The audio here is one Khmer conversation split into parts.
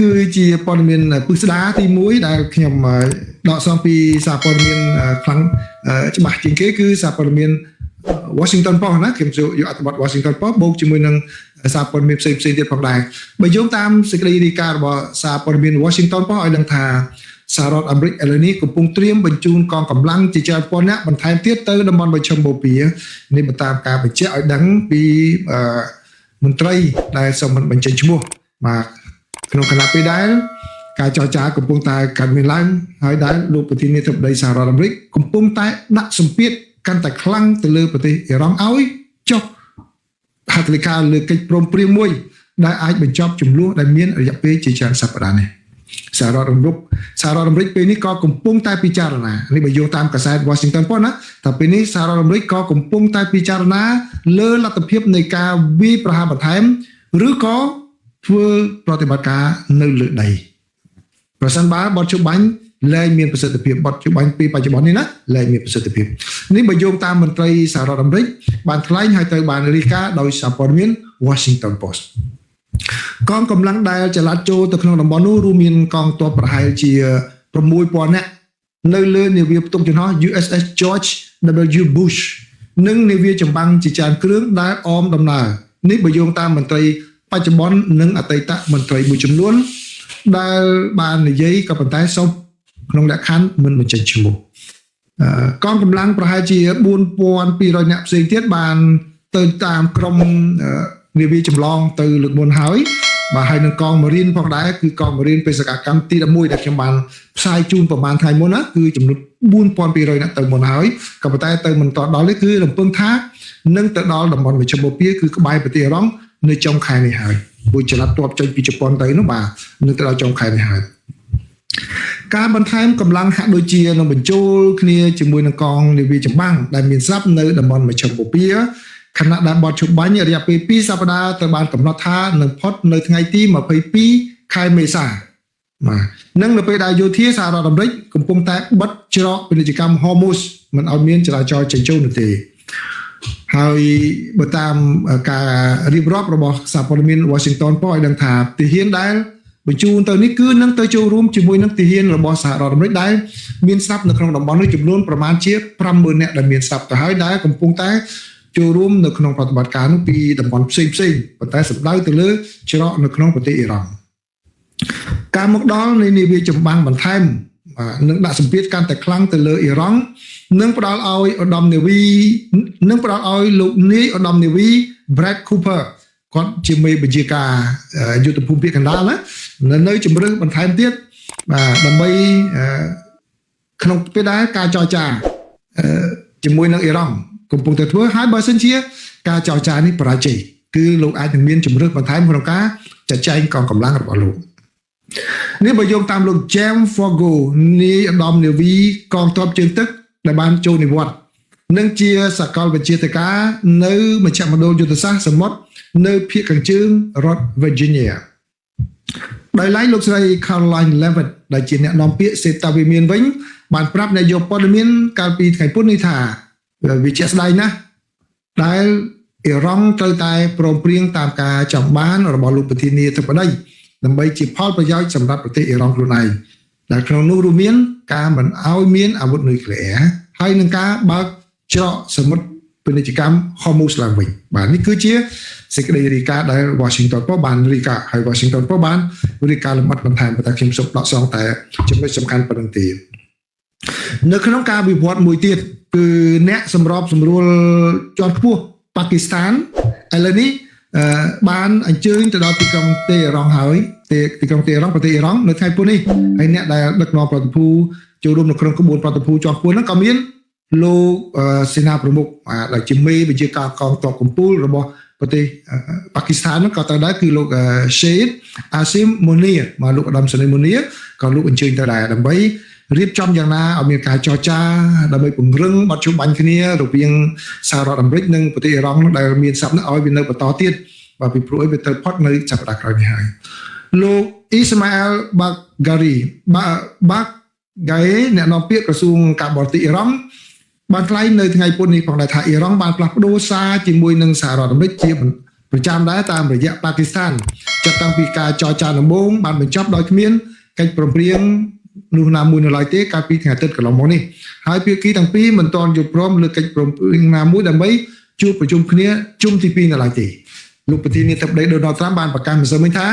គឺជាព័ត៌មានពិស្ដាទី1ដែលខ្ញុំដកស្រង់ពីសារព័ត៌មានខ្លាំងច្បាស់ជាងគេគឺសារព័ត៌មាន Washington Post ណាខ្ញុំយកអត្ថបទ Washington Post បូកជាមួយនឹងសារព័ត៌មានផ្សេងៗទៀតផងដែរបើយោងតាមសេចក្តីរាយការណ៍របស់សារព័ត៌មាន Washington Post ឲ្យដឹងថាសហរដ្ឋអាមេរិកឥឡូវនេះកំពុងត្រៀមបញ្ជូនកងកម្លាំងជាច្រើនពាន់នាក់បន្ថែមទៀតទៅតំបន់មជ្ឈិមបូព៌ានេះបើតាមការបញ្ជាក់ឲ្យដឹងពីមន្ត្រីដែលសូមមិនបញ្ចេញឈ្មោះបាទក្នុងខណៈពេលដែលការចរចាកំពុងតែកើតមានឡើងហើយដែលលោកប្រធានាធិបតីសហរដ្ឋអាមេរិកកំពុងតែដាក់សម្ពាធកាន់តែខ្លាំងទៅលើប្រទេសអ៊ីរ៉ង់ឲ្យចុះហត្ថលេខាលើកិច្ចព្រមព្រៀងមួយដែលអាចបញ្ចប់ចំនួនដែលមានរយៈពេលជាច្រើនសប្តាហ៍នេះសហរដ្ឋអាមេរិកសហរដ្ឋអាមេរិកពេលនេះក៏កំពុងតែពិចារណានេះបើយោងតាមកាសែត Washington Post ណាតែពេលនេះសហរដ្ឋអាមេរិកក៏កំពុងតែពិចារណាលើលទ្ធភាពនៃការវាយប្រហារបន្ថែមឬក៏ធ្វើប្រតិបត្តិការនៅលើដីប្រសិនបើបទច្បាញ់លែងមានប្រសិទ្ធភាពបទច្បាញ់ពីបច្ចុប្បន្ននេះណាលែងមានប្រសិទ្ធភាពនេះបើយោងតាមមន្ត្រីសហរដ្ឋអាមេរិកបានថ្លែងហើយត្រូវបានរាយការណ៍ដោយសារព័ត៌មាន Washington Post កងកម្លាំងដែលចល័តចូលទៅក្នុងតំបន់នោះរួមមានកងទ័ពប្រហែលជា6000នាក់នៅលើនាវាផ្ទុកយន្តហោះ USS George W Bush និងនាវាចម្បាំងជាច្រើនគ្រឿងដែលអមដំណើរនេះបើយោងតាមមន្ត្រីបច្ចុប្បន្ននិងអតីតមន្ត្រីមួយចំនួនដែលបាននិយាយក៏ប៉ុន្តែសូមក្នុងលក្ខខណ្ឌមិនបញ្ចេញឈ្មោះកងកម្លាំងប្រហែលជា4200នាក់ផ្សេងទៀតបានទៅតាមក្រុមនាវាចម្លងទៅលើកមុនហើយបាទហើយនឹងកងម៉ារីនផងដែរគឺកងម៉ារីនបេសកកម្មទី11ដែលខ្ញុំបានផ្សាយជូនប្រហែលថ្ងៃមុនណាគឺចំនួន4200នាក់ទៅមុនហើយក៏ប៉ុន្តែទៅមិនតដល់ទេគឺរំពឹងថានឹងទៅដល់តំបន់មជ្ឈិមបូព៌ាគឺក្បែរប្រទេសអឺរ៉ុងនៅចុងខែនេះហើយព្រោះចល័តទ័ពចេញពីជប៉ុនទៅនោះបាទនឹងទៅដល់ចុងខែនេះហើយការបន្ថែមកម្លាំងហាក់ដូចជានឹងបញ្ចូលគ្នាជាមួយនឹងកងនាវាចម្បាំងដែលមានស្រាប់នៅតំបន់មជ្ឈិមបូព៌ាខណៈដែលបទច្បាញ់រយៈពេល2សប្តាហ៍ត្រូវបានកំណត់ថានឹងផុតនៅថ្ងៃទី22ខែមេសាបាទនិងនៅពេលដែលយោធាសហរដ្ឋអាមេរិកកំពុងតែបិទច្រកពាណិជ្ជកម្ម Hormuz មិនឲ្យមានចរាចរណ៍ចេញចូលនោះទេហើយបើតាមការរៀបរាប់របស់សារព័ត៌មាន Washington Post ឲ្យដឹងថាទាហានដែលបញ្ជូនទៅនេះគឺនឹងទៅចូលរួមជាមួយនឹងទាហានរបស់សហរដ្ឋអាមេរិកដែលមានស្រាប់នៅក្នុងតំបន់នេះចំនួនប្រមាណជា50000នាក់ដែលមានស្រាប់ទៅហើយដែលកំពុងតែចូលរួមនៅក្នុងប្រតិបត្តិការនោះពីតំបន់ផ្សេងផ្សេងប៉ុន្តែសម្ដៅទៅលើច្រកនៅក្នុងប្រទេសអ៊ីរ៉ង់ការមកដល់នៃនាវាចម្បាំងបន្ថែមនឹងដាក់សម្ពាធកាន់តែខ្លាំងទៅលើអ៊ីរ៉ង់នឹងផ្ដល់ឲ្យឧត្តមនាវីនឹងផ្ដល់ឲ្យលោកនាយឧត្តមនាវី Brad Cooper គាត់ជាមេបញ្ជាការយុទ្ធភូមិភាគកណ្ដាលណានៅជំរឹះបន្ថែមទៀតបាទដើម្បីក្នុងពេលដែលការចរចាជាមួយនឹងអ៊ីរ៉ង់កំពុងតែធ្វើហើយបើសិនជាការចរចានេះបរាជ័យគឺលោកអាចនឹងមានជំរឹះបន្ថែមក្នុងការចាត់ចែងកងកម្លាំងរបស់លោកនេះបើយោងតាមលោក James Foggo នាយឧត្តមនាវីកងទ័ពជើងទឹកដែលបានចូលនិវត្តន៍និងជាសកលវិទ្យាធិការនៅមជ្ឈមណ្ឌលយុទ្ធសាស្ត្រសមុទ្រនៅភាគខាងជើងរដ្ឋ Virginia ដោយឡែកលោកស្រី Caroline Levitt ដែលជាអ្នកនាំពាក្យសេតាវិមានវិញបានប្រាប់អ្នកយកព័ត៌មានកាលពីថ្ងៃពុធនេះថាវាជាក់ស្ដែងណាស់ដែលអ៊ីរ៉ង់ត្រូវតែព្រមព្រៀងតាមការចង់បានរបស់លោកប្រធានាធិបតីដើម្បីជាផលប្រយោជន៍សម្រាប់ប្រទេសអ៊ីរ៉ង់ខ្លួនឯងដែលក្នុងនោះរួមមានការមិនឲ្យមានអាវុធនុយក្លេអ៊ែរហើយនឹងការបើកច្រកសមុទ្រពាណិជ្ជកម្ម Hormuz ឡើងវិញបាទនេះគឺជាសេចក្តីរាយការណ៍ដែល Washington Post បានរាយការណ៍ហើយ Washington Post បានរាយការណ៍លម្អិតបន្ថែមប៉ុន្តែខ្ញុំសូមដកស្រង់តែចំណុចសំខាន់ប៉ុណ្្នឹងទេនៅក្នុងការវិវត្តមួយទៀតគឺអ្នកសម្របសម្រួលជាន់ខ្ពស់ប៉ាគីស្ថានឥឡូវនេះបានអញ្ជើញទៅដល់ទីក្រុងតេហេរ៉ង់ហើយទីក្រុងតេហេរ៉ង់ប្រទេសអ៊ីរ៉ង់នៅថ្ងៃពុធនេះហើយអ្នកដែលដឹកនាំប្រតិភូចូលរួមនៅក្នុងក្បួនប្រតិភូជាន់ខ្ពស់ហ្នឹងក៏មានលោកសេនាប្រមុខដែលជាមេបញ្ជាការកងទ័ពកម្ពុជារបស់ប្រទេសប៉ាគីស្ថានហ្នឹងក៏ទៅដែរគឺលោក Sheikh Asim Munir មកលោកឧត្តមសេនីយ៍ Munir ក៏លោកអញ្ជើញទៅដែរដើម្បីរៀបចំយ៉ាងណាឲ្យមានការចរចាដើម្បីពង្រឹងបទច្បាញ់គ្នារវាងសហរដ្ឋអាមេរិកនិងប្រទេសអ៊ីរ៉ង់ដែលមានស័ព្ទនោះឲ្យវានៅបន្តទៀតបាទពីព្រោះអីវាត្រូវផុតនៅសប្តាហ៍ក្រោយនេះហើយលោកអ៊ីស្ម៉ាអែលបាហ្គារីបាហ្គាអេអ្នកនាំពាក្យក្រសួងការបរទេសអ៊ីរ៉ង់បានថ្លែងនៅថ្ងៃពុធនេះផងដែរថាអ៊ីរ៉ង់បានផ្លាស់ប្ដូរសារជាមួយនឹងសហរដ្ឋអាមេរិកជា ប្រចាំដែរតាមរយៈប៉ាគីស្ថានចាប់តាំងពីការចរចាដំបូងបានបញ្ចប់ដោយគ្មានកិច្ចព្រមព្រៀងនោះណាមួយនៅឡើយទេកាលពីថ្ងៃអាទិត្យកន្លងមកនេះហើយភាគីទាំងពីរមិនទាន់យល់ព្រមលើកិច្ចព្រមព្រៀងណាមួយដើម្បីជួបប្រជុំគ្នាជុំទី2នៅឡើយទេលោកប្រធានាធិបតីដូណាល់ត្រាំបានប្រកាសម្សិលមិញថា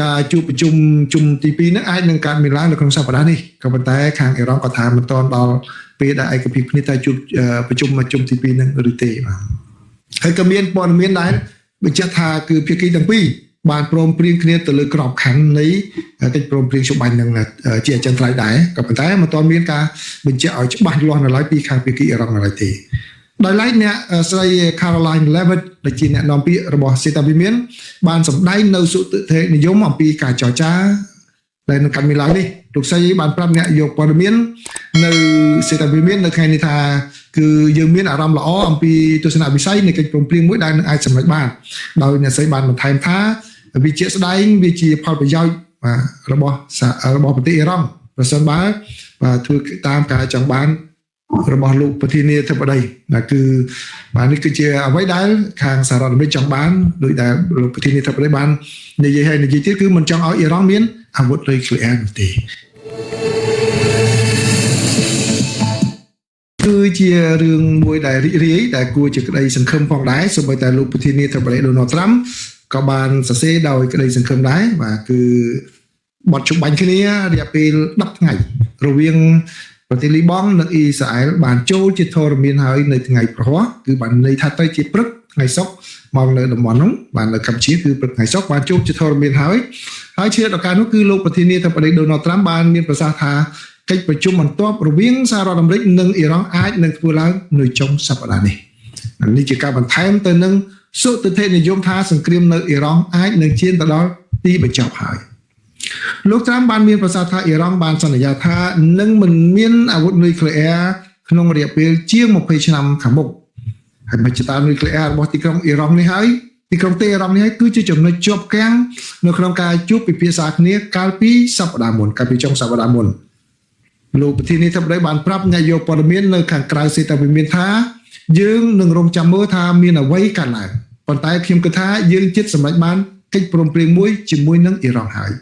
ការជួបប្រជុំជុំទី2នេះអាចនឹងកើតមានឡើងនៅក្នុងសប្តាហ៍នេះក៏ប៉ុន្តែខាងអ៊ីរ៉ង់ក៏ថាមិនទាន់ដល់ពេលដែលឯកភាពគ្នាថាជួបប្រជុំជុំទី2នឹងឬទេបាទហើយក៏មានព័ត៌មានដែរបញ្ជាក់ថាគឺភាគីទាំងពីរបានព្រមព្រៀងគ្នាទៅលើក្របខ័ណ្ឌនៃកិច្ចព្រមព្រៀងជុំបាញ់នឹងជាអចិន្ត្រៃយ៍ដែរក៏ប៉ុន្តែមិនទាន់មានការបញ្ជាក់ឲ្យច្បាស់លាស់នៅឡើយពីខាងភាគីអ៊ីរ៉ង់នៅឡើយទេដោយឡែកអ្នកស្រី Caroline Levitt ដែលជាអ្នកនាំពាក្យរបស់សេតាវិមានបានសម្ដែងនៅសុទិដ្ឋិនិយមអំពីការចរចាដែលនឹងកើតមានឡើងនេះលោកស្រីបានប្រាប់អ្នកយកព័ត៌មាននៅសេតាវិមាននៅថ្ងៃនេះថាគឺយើងមានអារម្មណ៍ល្អអំពីទស្សនវិស័យនៃកិច្ចព្រមព្រៀងមួយដែលនឹងអាចសម្រេចបានដោយអ្នកស្រីបានបន្ថែមថាវាជាស្ដែងវាជាផលប្រយោជន៍បាទរបស់របស់ប្រទេសអ៊ីរ៉ង់ប្រសិនបើបាទធ្វើតាមការចង់បានរបស់លោកប្រធានាធិបតីបាទគឺបាទនេះគឺជាអ្វីដែលខាងសហរដ្ឋអាមេរិកចង់បានដោយដែលលោកប្រធានាធិបតីបាននិយាយហើយនិយាយទៀតគឺមិនចង់ឲ្យអ៊ីរ៉ង់មានអាវុធនុយក្លេអ៊ែរនោះទេគឺជារឿងមួយដែលរីករាយដែលគួរជាក្តីសង្ឃឹមផងដែរសូម្បីតែលោកប្រធានាធិបតីដូណាល់ត្រាំក៏បានសរសេរដោយក្តីសង្ឃឹមដែរបាទគឺបទជុំបាញ់គ្នារយៈពេល10ថ្ងៃរវាងប្រទេសលីបង់និងអ៊ីស្រាអែលបានចូលជាធរមានហើយនៅថ្ងៃព្រហស្បតិ៍គឺបានន័យថាទៅជាព្រឹកថ្ងៃសុក្រមកនៅតំបន់នោះបាននៅកម្ពុជាគឺព្រឹកថ្ងៃសុក្របានចូលជាធរមានហើយហើយជាដល់ការនោះគឺលោកប្រធានាធិបតីដូណាល់ត្រាំបានមានប្រសាសន៍ថាកិច្ចប្រជុំបន្ទាប់រវាងសហរដ្ឋអាមេរិកនិងអ៊ីរ៉ង់អាចនឹងធ្វើឡើងនៅចុងសប្តាហ៍នេះនេះជាការបន្ថែមទៅនឹងសុទិដ្ឋិនិយមថាសង្គ្រាមនៅអ៊ីរ៉ង់អាចនឹងឈានទៅដល់ទីបញ្ចប់ហើយលោកត្រាំបានមានប្រសាសន៍ថាអ៊ីរ៉ង់បានសន្យាថានឹងមិនមានអាវុធនុយក្លេអ៊ែរក្នុងរយៈពេលជាង20ឆ្នាំខាងមុខហើយមជ្ឈដ្ឋាននុយក្លេអ៊ែររបស់ទីក្រុងអ៊ីរ៉ង់នេះហើយទីក្រុងតេហេរ៉ង់នេះហើយគឺជាចំណុចជាប់គាំងនៅក្នុងការជួបពិភាក្សាគ្នាកាលពីសប្តាហ៍មុនកាលពីចុងសប្តាហ៍មុនលោកប្រធានាធិបតីបានប្រាប់អ្នកយកព័ត៌មាននៅខាងក្រៅសេតវិមានថាយើងនឹងរងចាំមើលថាមានអ្វីកើតឡើងប៉ុន្តែខ្ញុំគិតថាយើងជិតសម្រេចបានកិច្ចព្រមព្រៀងមួយជាមួយនឹងអ៊ីរ៉ង់ហើយ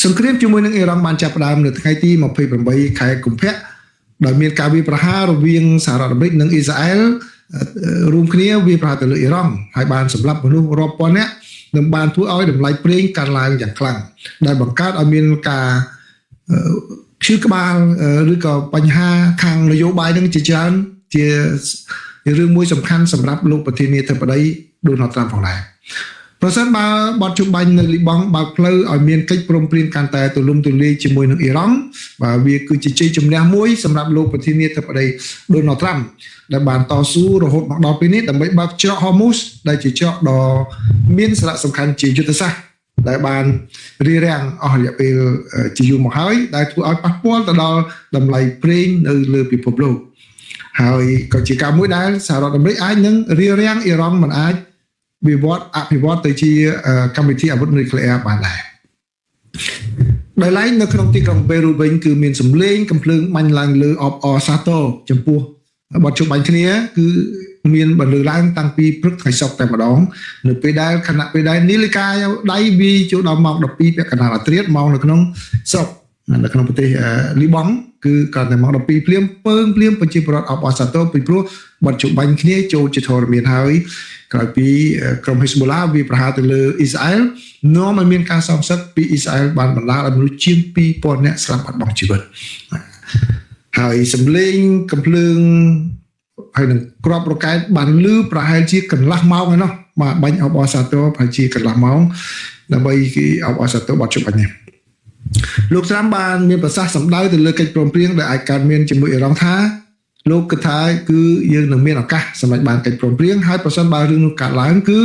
សង្គ្រាមជាមួយនឹងអ៊ីរ៉ង់បានចាប់ផ្ដើមនៅថ្ងៃទី28ខែកុម្ភៈដោយមានការវាយប្រហាររវាងសហរដ្ឋអាមេរិកនិងអ៊ីស្រាអែលរួមគ្នាវាយប្រហារទៅលើអ៊ីរ៉ង់ហើយបានសម្លាប់មនុស្សរាប់ពាន់នាក់និងបានធ្វើឲ្យតម្លៃប្រេងកើនឡើងយ៉ាងខ្លាំងដែលបង្កើតឲ្យមានការឈឺក្បាលឬក៏បញ្ហាខាងនយោបាយនឹងជាច្រើនជារឿងមួយសំខាន់សម្រាប់លោកប្រធានាធិបតីដូណាល់ត្រាំផងដែរប្រសិនបើបទជុំបាញ់នៅលីបង់បើកផ្លូវឲ្យមានកិច្ចព្រមព្រៀងកាន់តែទូលំទូលាយជាមួយនឹងអ៊ីរ៉ង់បាទវាគឺជាជ័យជំនះមួយសម្រាប់លោកប្រធានាធិបតីដូណាល់ត្រាំដែលបានតស៊ូរហូតមកដល់ពេលនេះដើម្បីបើកច្រកហូមូសដែលជាច្រកដ៏មានសារៈសំខាន់ជាយុទ្ធសាស្ត្រដែលបានរារាំងអស់រយៈពេលជាយូរមកហើយដែលធ្វើឲ្យប៉ះពាល់ទៅដល់តម្លៃប្រេងនៅលើពិភពលោកហើយក៏ជាការមួយដែលសហរដ្ឋអាមេរិកអាចនឹងរារាំងអ៊ីរ៉ង់មិនអាចវិវត្តអភិវឌ្ឍទៅជាកម្មវិធីអាវុធនុយក្លេអ៊ែរបានដែរដោយឡែកនៅក្នុងទីក្រុងបេរូតវិញគឺមានសម្លេងកំភ្លើងបាញ់ឡើងលើអបអរសាទរចំពោះបទជុំបាញ់គ្នាគឺមានបន្លឺឡើងតាំងពីព្រឹកថ្ងៃសុក្រតែម្ដងនៅពេលដែលខណៈពេលដែលនាឡិកាដៃវាចូលដល់ម៉ោង12ពាក់កណ្ដាលអាធ្រាត្រម៉ោងនៅក្នុងស្រុកនៅក្នុងប្រទេសលីបង់គឺគាត់តែម៉ោង12ភ្លាមពើងភ្លាមប្រជាពលរដ្ឋអបអរសាទរពីព្រោះបទជុំបាញ់គ្នាចូលជាធរមានហើយក្រោយពីក្រុមហេស្បូឡាវាប្រហារទៅលើអ៊ីស្រាអែលនាំឲ្យមានការសងសឹកពីអ៊ីស្រាអែលបានបណ្ដាលឲ្យមនុស្សជាង2000នាក់ស្លាប់បាត់បង់ជីវិតហើយសម្លេងកំភ្លើងហើយនឹងក្របរ៉ុកែតបានលឺប្រហែលជាកន្លះម៉ោងឯណោះបាទបាញ់អបអរសាទរប្រហែលជាកន្លះម៉ោងដើម្បីគេអបអរសាទរបទជុំបាញ់នេះលោកត្រាំបានមានប្រសាសន៍សម្ដៅទៅលើកិច្ចព្រមព្រៀងដែលអាចកើតមានជាមួយអ៊ីរ៉ង់ថាលោកគិតថាគឺយើងនឹងមានឱកាសសម្រាប់បានកិច្ចព្រមព្រៀងហើយប្រសិនបើរឿងនោះកើតឡើងគឺ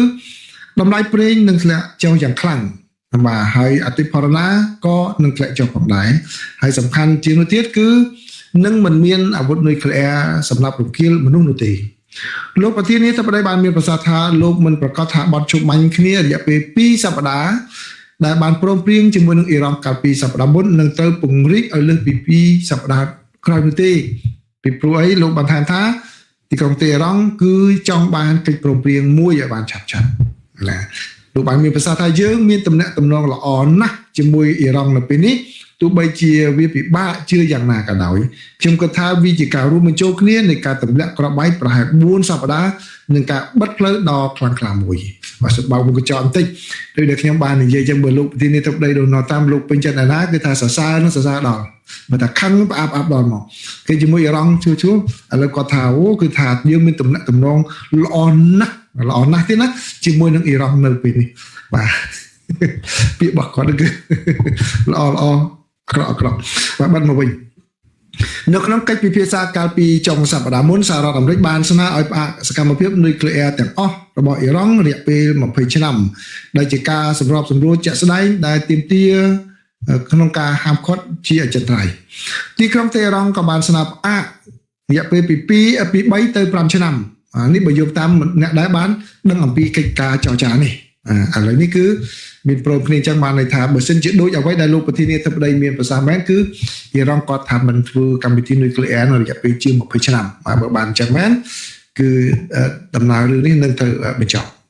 តម្លៃប្រេងនឹងធ្លាក់ចុះយ៉ាងខ្លាំងបាទហើយអតិផរណាក៏នឹងធ្លាក់ចុះផងដែរហើយសំខាន់ជាងនោះទៀតគឺនឹងមិនមានអាវុធនុយក្លេអ៊ែរសម្រាប់រង្គាលមនុស្សនោះទេលោកប្រធានាធិបតីបានមានប្រសាសន៍ថាលោកមិនប្រកាសថាបទជុំបាញ់គ្នារយៈពេល2សប្តាហ៍ដែលបានព្រមព្រៀងជាមួយនឹងអ៊ីរ៉ង់កាលពីសប្តាហ៍មុននឹងត្រូវពង្រីកឲ្យលើសពី2សប្តាហ៍ក្រោយនោះទេពីព្រោះអីលោកបានថែមថាទី ទីក្រុងតេហេរ៉ង់គឺចង់បានកិច្ចព្រមព្រៀងមួយឲ្យបានឆាប់ៗណាលោកបានមានប្រសាសន៍ថាយើងមានទំនាក់ទំនងល្អណាស់ជាមួយអ៊ីរ៉ង់នៅពេលនេះទោះបីជាវាពិបាកជឿយ៉ាងណាក៏ដោយខ្ញុំគិតថាវាជាការរួមបញ្ចូលគ្នានៃការទម្លាក់គ្រាប់បែកប្រហែល4សប្តាហ៍និងការបិទផ្លូវដ៏ខ្លាំងក្លាមួយបាទសូមបើកមុខកញ្ចក់បន្តិចដោយដែលខ្ញុំបាននិយាយចឹងបើលោកប្រធានាធិបតីដូណាល់ត្រាំលោកពេញចិត្តណាស់គឺថាសរសើរនិងសរសើរដល់បើថាខឹងផ្អាប់អាប់ដល់មកគេជាមួយអ៊ីរ៉ង់ជួជួឥឡូវគាត់ថាអូគឺថាយើងមានទំនាក់ទំនងល្អណាស់ល្អណាស់ទេណាជាមួយនឹងអ៊ីរ៉ង់នៅពេលនេះបាទ ពាក្យរបស់គាត់គឺ ល្អល្អអាក្រក់អាក្រក់បាទបាត់មកវិញនៅក្នុងកិច្ចពិភាក្សាកាលពីចុងសប្តាហ៍មុនសហរដ្ឋអាមេរិកបានស្នើឲ្យផ្អាកសកម្មភាពនុយក្លេអ៊ែរទាំងអស់របស់អ៊ីរ៉ង់រយៈពេល20ឆ្នាំដែលជាការសម្របសម្រួលជាក់ស្ដែងដែលទាមទារក្នុងការហាមឃាត់ជាអចិន្ត្រៃយ៍ទីក្រុងតេហេរ៉ង់ក៏បានស្នើផ្អាករយៈពេលពី2ពី3ទៅ5ឆ្នាំនេះបើយកតាមអ្នកដែលបានដឹងអំពីកិច្ចការចរចានេះឥឡូវនេះគឺមានព្រមគ្នាចឹងបានន័យថាបើសិនជាដូចអ្វីដែលលោកប្រធានាធិបតីមានប្រសាសន៍មែនគឺអ៊ីរ៉ង់គាត់ថាមិនធ្វើកម្មវិធីនុយក្លេអ៊ែរនៅរយៈពេលជាង20ឆ្នាំបាទបើបានចឹងមែនគឺដំណើររឿងនេះនឹងត្រូវបញ្ចប់។